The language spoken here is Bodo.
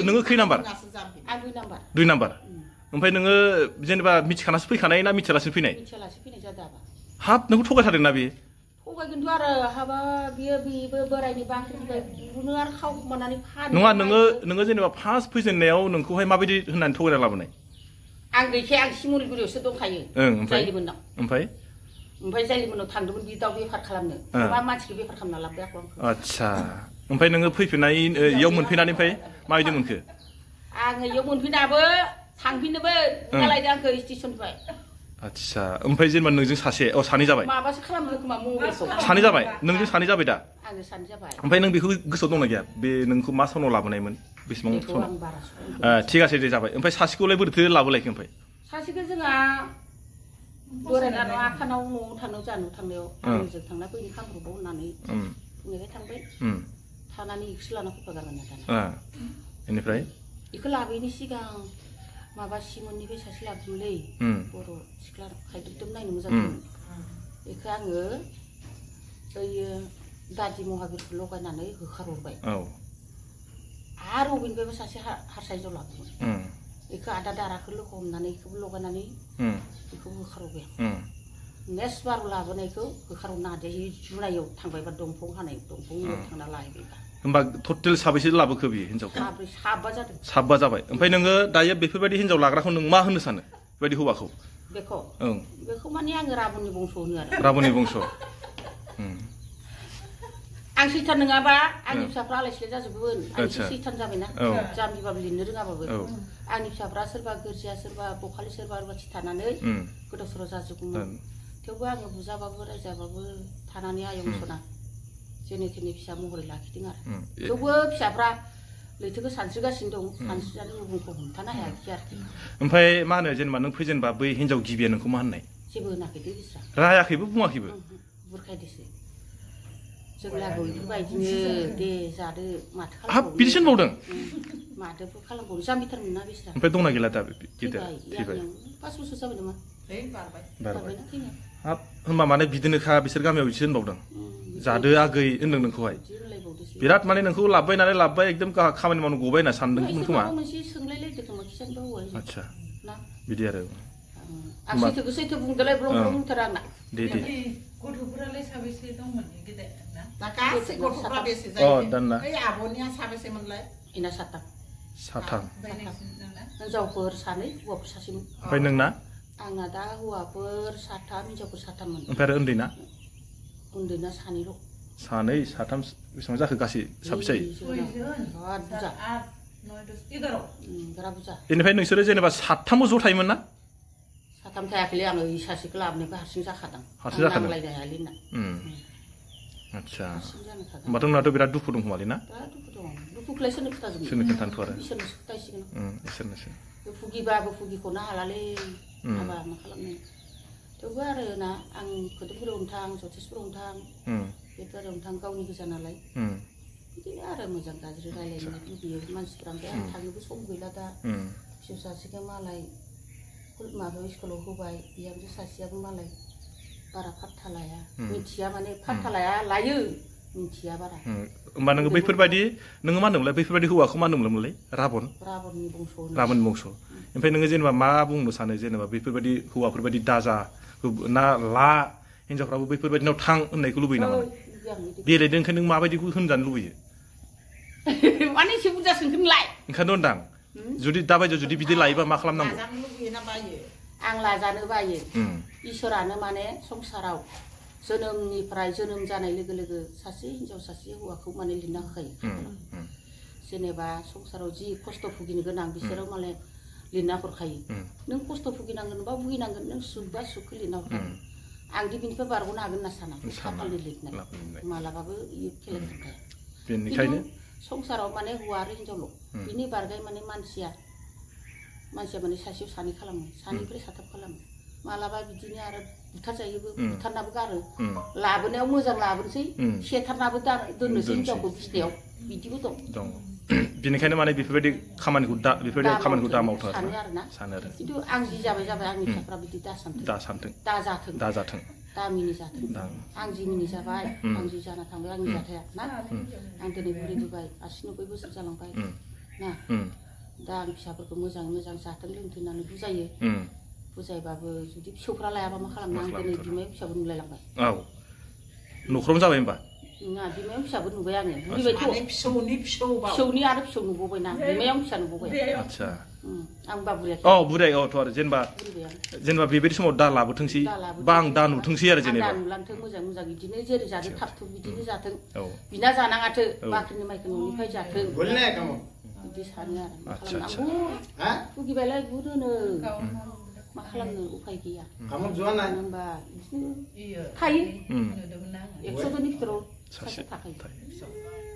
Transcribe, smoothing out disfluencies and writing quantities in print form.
नोङो खै नाम्बार आं 2 नाम्बार 2 नाम्बार ओमफ्राय नोङो जेनेबा मिथिखानासो फैखानाय ना मिथियालासिनो फैनाय मिथियालासे फैनाय जादों आबा हाब नोंखौ थगायथारदोंना बे थगायगोनथ' आरो हाबा बेबो बोरायनि बाख्रिनिफ्राय गुनो आरो खावखुमानानै फानो नङा नोङो जेनेबा फार्स्ट फैजेननायाव नोंखौहाय माबायदि होननानै थगायना लाबोनाय आं गैखाया आं सिमुलगुरियावसो दंखायो ओमफ्राय जायलिमोननाव थांदोंमोन बि दाउ बेफार खालामनो मा मानसिखौ बेफार खालामना लाबोबाय आंखौ आच्छा ओमफ्राय नोङो फैफिननाय इयाव मोनफैनायनिफ्राय माबायदि मोनखो आङो इयाव मोनफैनाबो थांफिननोबो गालायदों आंखौ स्टेसननिफ्राय आच्छा ओमफ्राय जेनेबा नोंजों सासे सानै जाबाय माबासो खालामनो खोमा मबाइलखौ सानै जाबाय नोंजों सानै जाबाय दा आङो सानै जाबाय ओमफ्राय नों बेखौ गोसोआव दंना गैया बे नोंखौ मा सनाव लाबोनायमोन बेसेबां सनाव थिग আছে दे जाबाय ओमफ्य सासेखौलाय बोरैथो लाबोलायखो ओमफ्राय सासेखौ जोंहा बोरायनानै आखानाव न'आव थांनायाव जानो थांनायाव आंजों थांना फैनो खामब्रबाव होननानै बुंनायखाय थांबाय थानानै इखौसो लाना फैफागारबाय दाना बेनिफ्राय इखौ लाबोयैनि सिगां माबा सिमोननिफ्राय सासे लाबोदोंलै बर' सिख्ला खायदोबदोब नायनो मोजां मोनो बेखौ आङो ओइयो दादि महाबिरखौ लगायनानै होखारहरबाय आरो अबेनिफ्रायबो सासे हारसा हिन्जाव लाबोदोंमोन बेखौ आदा दाराखौ लोगो हमनानै बेखौबो लगायनानै बेखौबो होखारहरबाय आं नेक्स्ट बार लाबोनायखौ होखारहरनो हादों जुनायाव थांबायबा दंफां हानाय दंफांयाव थांना लाहैबायबा होमबा टटेल साबैसे लाबोखो बे हिन्जावखौ साबा जादों साबा जाबाय ओमफ्राय नोङो दायो बेफोरबायदि हिन्जाव लाग्राखौ नों मा होननो सानो बेबायदि हौवाखौ बेखौ माने आङो राबननि बंस होनो आरो राबननि बंस आं सैथान नङाबा आंनि फिसाफ्रा आलाय सिलाय जाजोबगोन आं सैथान जाबायना जाम्बिबाबो लिरनो रोङाबाबो आंनि फिसाफ्रा सोरबा गोरजिया सोरबा बखालि सोरबा रुवाथि थानानै गोदाव सोराव जाजोबगौमोन थेवबो आङो बुजाबाबो रायजाबाबो थानानै आयं सना जेने थेने फिसा महरै लाखिदों आरो थेवबो फिसाफ्रा लैथोखौ सानस्रिगासिनो दं सानस्रिनानै गुबुनखौ हमथानो हायाखै आरोखि ओमफ्राय मा होनो जेनेबा नों फैजेनबा बै हिन्जाव गिबिया नोंखौ मा होननाय जेबो होनाखै दे बिस्रा रायाखैबो बुङाखैबो बुरखायदोसो जों लागो बेफोरबायदिनो दे जादो माथो हाब बिदिसो होनबावदों माथोफोर खालामबावनो जाम्बिथारमोन ना बिस्रा ओमफ्राय दंना गैला दा गिदिर थैबाय 5 बोसोर जाबाय नामा बारबायना थैनाया हाब होनबा माने बिदिनोखा बिसोर गामियाव बिदिसो होनबावदों जादो आगै होनदों नोंखौहाय बिराद माने नोंखौ लाबबाय नालाय लाबबाय एकदम खामानि मावनो गबाय होनना सानदोंमोन खोमा आच्छा बिदि आरो आं सैथो बुंदोलाय ब्लं ब्लं बुंथारा आंना दे गथ'फोरालाय साबेसे दंमोन गेदेर ना गासै गथ'फोरा बेसे जायो दाना ओइ आब'निया साबेसेमोनलाय इना साथाम हिनजावफोर सानै हौवाफोर सासेमोन ओमफ्राय नोंना आंना दा हौवाफोर 7 हिनजावफोर 7मोन ओमफ्राय आरो उन्दैना सानैल' सानै साथाम बेसेबां जाखो गासै साबेसे बेनिफ्राय नोंसोरो जेनेबा 7 ज' थायोमोन ना 7 थायाखैलै आङो सासेखौ लाबोनायखौ हारसिं जाखादों नांलायनो हायालै ना आच्छा होमबाथ' नोंनाथ' बिराद दुखु दं खोमालै ना दुखु दं दुखुखौलाय सोरनो खोथाजोबनो सोरनो खोन्थानोथ' आरो इसोरनोसो खोथायसिगोन इसोरनोसो फुगिबाबो फुगिख'नो हालालै हाबा मा खालामनो थेवबो आरो ना आं खोदोमफुरावनो थां जथेसफुरावनो थां बेफोरावनो थां गावनि गोजा नालाय बिदिनो आरो मोजां गाज्रि रायलायनो लुबैयो मानसिफ्रा ओमफ्राय आं थांनोबो सम गैला दा फिसौ सासेखौ मालाय माबायाव स्कुलाव होबाय बिहामजो सासेयाबो मालाय बारा फात्ता लाया मिथिया माने फात्ता लायो मिथिया बारा होमबा नोङो बैफोरबायदि नोङो मा होनदोंमोनलाय बैफोरबायदि हौवाखौ मा होनदोंमोनलाय राबननि बंस ओमफ्राय नोङो जेनेबा मा बुंनो सानो जेनेबा बैफोरबायदि हौवाफोरबायदि दाजा ना ला हिन्जावफ्राबो बैफोरबायदिनाव थां होननायखौ लुबैयो नामा बेलेगदों ओंखायनो नों माबायदिखौ होनजानो लुबैयो माने एसे बुरजा सोंखोनलाय ओंखायनो होनदां जुदि दाबायदियाव जुदि बिदि लायोबा मा खालामनांगौ आं लाजानो बायो इसोरानो माने संसाराव जोनोमनिफ्राय जोनोम जानाय लोगो लोगो सासे हिन्जाव सासे हौवाखौ माने लिरना होखायो जेनेबा संसाराव जि खस्थ' भुगिनो गोनां बिसोराव माने लिरना हरखायो नों खस्थ' भुगिनांगोन बा भुगिनांगोन नों सुख बा सुखखौ लिरना हरखायो आंदि बिनिफ्राय बारग'नो हागोन होनना साना खाफालनि लिरनाय मालाबाबो इयो खेलें थांखाया बेनिखायनो संसाराव माने हौवा आरो हिन्जावल' बिनि बारगाय माने मानसिया माने सासेयाव सानै खालामो सानैनिफ्राय 7 खालामो मालाबा बिदिनो आरो बुथारजायोबो बुथारनाबो गारो लाबोनायाव मोजां लाबोनोसै सेथारनाबो दोननोसै हिन्जावखौ बिसिनायाव बिदिबो दं बेनिखायनो माने बेफोरबायदि खामानिखौ दा मावथों सानो आरो खिन्थु आं जि जाबाय आंनि फिसाफ्रा बिदि दाजाथों दा मिनि जाथों आं जि मिनि जाबाय आं जि जाना थांबाय आंनि जाथाया ना आं दिनै बुरैबोबाय 89 बोसोर जालांबाय ना दा आं फिसाफोरखौ मोजाङै मोजां जाथों लोंथों होननानै बुजायो बुजायबाबो जुदि फिसौफ्रा लायाबा मा खालामनो आं दिनै बिमायाव फिसाबो नुलायलांबाय औ न'खरावनो जाबाय होमबा ना बिमायाव फिसाबो नुबाय आङो बुरिबायथ' फिसौनि आरो फिसौ नुबावबायना बिमायाव फिसा नुबावबाय आच्छा आं बाबुरिया बुराय थ' आरो जेनेबा बेबायदि समाव दा लाबोथोंसै बा आं दा नुथोंसै आरो जेनेबा दा नुलांथों मोजां मोजां बिदिनो जेरै जादों थाब थुब बिदिनो जाथों बिना जानाङाथो बाख्रिनि माइखौ न'निफ्राय जाथों बिदि सानो आरो मा खालामनांगौ भुगिबायलाय गुरोनो मा खालामनो उफाय गैया होनबा बिदिनो थायो 100 जननि भितराव सासे थाखायो